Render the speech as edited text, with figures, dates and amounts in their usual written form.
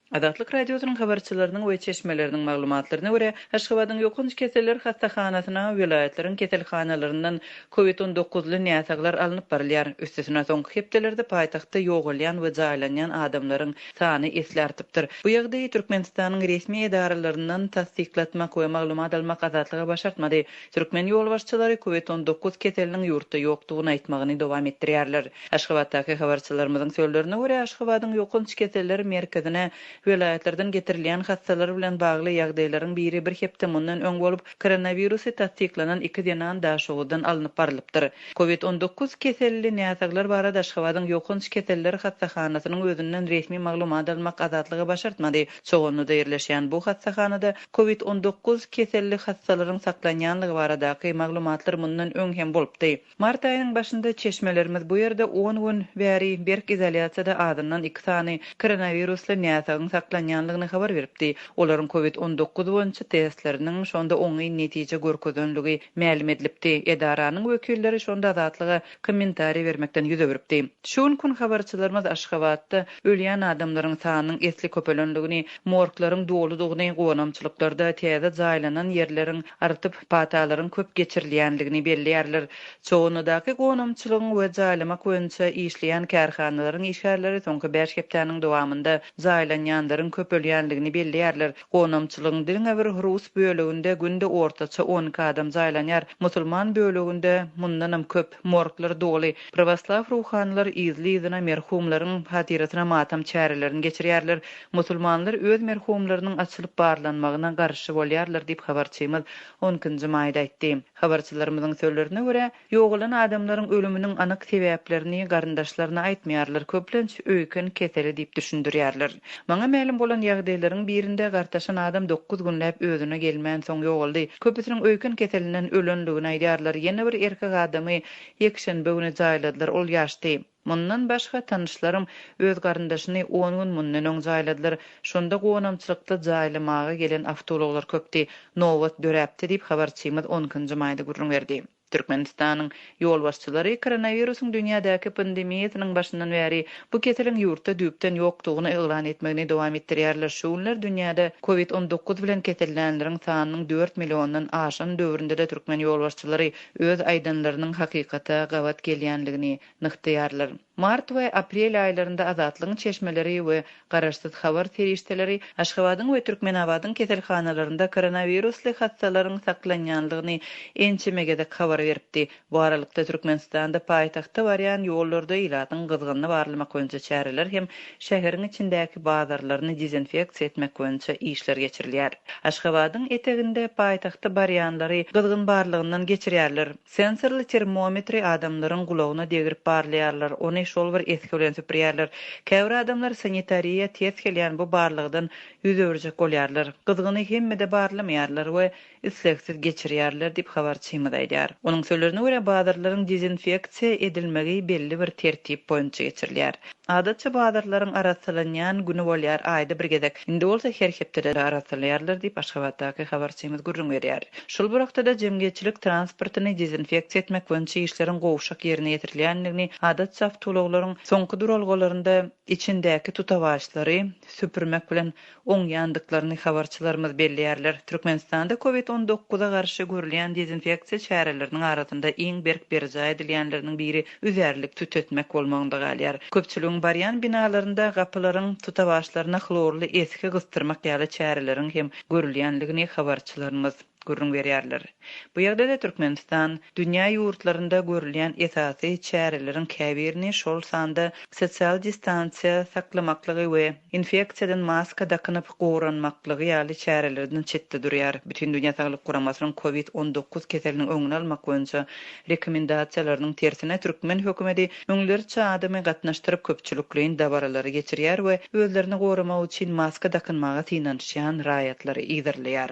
Azatlyk Radiosynyň habarçylarynyň we çeşmeleriniň maglumatlaryna görä, Aşgabadyň ýokanç keseller hassahanasyna welaýatlaryň keselhanalaryndan kowid on dokuzly näsaglar alnyp barylýar. Üstesine, soňky hepdelerde paýtagtda ýogalýan we jaýlanýan adamlaryň sany esli artypdyr. Bu ýagdaýy Türkmenistanyň resmi edaralaryndan tassyklatmak we maglumat almak Azatlyga başartmady. Türkmen ýolbaşçylary kowid 19 keseliniň ýurtda ýokdugyny aýtmagyny dowam etdirýärler. Aşgabatdaky habarçylarymyzyň sözlerine görä, Aşgabadyň ýokanç keseller merkezine welaýatlardan getirilýän hassalar bilen bagly ýagdaýlaryň biri bir hepde mundan öň bolup, koronawirusy tassyklanan iki zenan Daşoguzdan alnyp barylypdyr. Kowid 19 keselli näsaglar barada Aşgabadyň ýokanç keseller hassahanasynyň özünden resmi maglumat almak Azatlyga başartmady. Çoganlyda ýerleşýän bu hassahanada Kowid 19 keselli hassalaryň saklanýanlygy baradaky maglumatlar mundan öň hem bolupdy. Mart aýynyň başynda çeşmelerimiz bu ýerde on gün bäri berk izolýasiýada azyndan iki sany koronawirusly näsagyň saklanýanlygyny habar beripdi. Olaryň Kowid 19 boýunça testleriniň şonda oňyn netije görkezenligi mälim edilipdi. Edaranyň wekilleri şonda Azatlyga kommentariý bermekden ýüz öwrüpdi. Şu günki gün habarçylarymyz Aşgabatda ölýän adamlaryň sanynyň esli köpelendigini, morglaryň doludygyny, gonamçylyklarda täze jaýlanan ýerleriň artyp, patalaryň köp geçirilýändigini belleýärler. Çoganlydaky gonamçylygyň we jaýlamak boýunça işleýän kärhanalaryň işgärleri soňky bäş hepdäniň dowamynda jaýlanýanlaryň köpelýändigini belleýärler. Gonamçylygyň diňe bir rus böleginde günde ortaça 12 adam jaýlanýar, musulman böleginde mundanam köp. Morglar doly. Prawoslaw ruhanylar yzly-yzyna merhumlaryň hatyrasyna matam çärelerini geçirýärler. Musulmanlar öz merhumlarynyň açylyp barlanmagyna garşy bolýarlar diýip, habarçymyz on ikinji maýda aýtdy. Habarçylarymyzyň sözlerine görä, ýogalan adamlaryň ölüminiň anyk sebäplerini garyndaşlaryna aýtmaýarlar, köplenç öýken keseli diýip düşündirýärler. Maňa mälim bolan ýagdaýlaryň birinde gartaşan adam dokuz günläp özüne gelmänsoň ýogaldy. Köpüsiniň öýken keselinden ölenligini aýdýarlar. Ýene bir erkek adamy ýekşenbe güni jaýladylar, ol ýaşdy. Mundan başga, tanyşlarym öz garyndaşyny on gün mundan öň jaýladylar. Şonda gonamçylykda jaýlamaga gelen awtoulaglar köpdi. Nobat döräpdi diýip, habarçymyz on ikinji maýda gürrüň berdi. Türkmenistanyň ýolbaşçylary koronawirusyň dünýädäki pandemiýasynyň başyndan bäri bu keseliň ýurtda düýpden ýokdugyny yglan etmegini dowam etdirýärler. Şu günler dünýäde Covid 19 bilen kesellänleriň sanynyň dört milliondan aşan döwründe-de türkmen ýolbaşçylary öz aýdanlarynyň hakykata gabat gelýänligini nygtaýarlar. Mart we aprel aýlarynda Azatlygyň çeşmeleri we garaşsyz habar serişdeleri Aşgabadyň we Türkmenabadyň keselhanalarynda koronawirusly hassalaryň saklanýanlygyny ençeme gezek habar beripdi. Bu aralykda, Türkmenistanda paýtagta barýan ýollarda ilatyň gyzgynyny barlamak boýunça çäreler hem şäheriň içindäki bazarlaryny dezinfeksiýa etmek boýunça işler geçirilýär. Aşgabadyň eteginde paýtagta barýanlary gyzgyn barlagyndan geçirýärler. Sensorly termometri adamlaryň gulagyna degrip barlaýarlar, ony şol bir esgi bilen süpürýärler. Käbir adamlar sanitariýa ters gelýän bu barlagdan ýüz öwürjek bolýarlar. Gyzgyny hemmede barlamaýarlar we islegsiz geçirýärler diýip, habarçymyz aýdýar. Onuň sözlerine görä, bazarlaryň dezinfeksiýa edilmegi belli bir tertip boýunça geçirilýär. Adatça bazarlaryň arassalanýan güni bolýar, aýda bir gezek. Indi bolsa her hepdede arassalaýarlar diýip, Aşgabatdaky habarçymyz gürrüň berýär. Şol bir wagtda-da jemgyýetçilik transportyny dezinfeksiýa etmek boýunça işleriň gowşak ýerine ýetirilýändigini, adatça awtoulaglaryň soňky duralgalarynda içindäki tutawaçlary süpürmek bilen oňýandyklaryny habarçylarymyz belleýärler. Türkmenistanda Covid 19 garşy görülýän dezinfeksiýa çäreleriniň arasynda iň berk berjaý edilýänleriniň biri üzärlik tütetmek bolmagynda galýar. Köpçüligiň barýan binalarynda gapylaryň tutawaçlaryna hlorly esgi gysdyrmak ýaly çäreleriň hem görülýänligini habarçylarymyz gürrüň berýärler. Bu ýagdaýda Türkmenistan dünýä ýurtlarynda görülýän esasy çäreleriň käbirini, şol sanda sosial distansiýa saklamaklygy we infeksiýadan maska dakynyp goranmaklygy ýaly çärelerden çetde durýar. Bütindünýä Saglyk Guramasynyň Covid 19 keseliniň öňüni almak boýunça rekomendasiýalarynyň tersine, türkmen hökümeti müňlerçe adamy gatnaşdyryp köpçülikleýin dabaralary geçirýär we özlerini goramak üçin maska dakynmaga synanyşýan raýatlary yzarlaýar.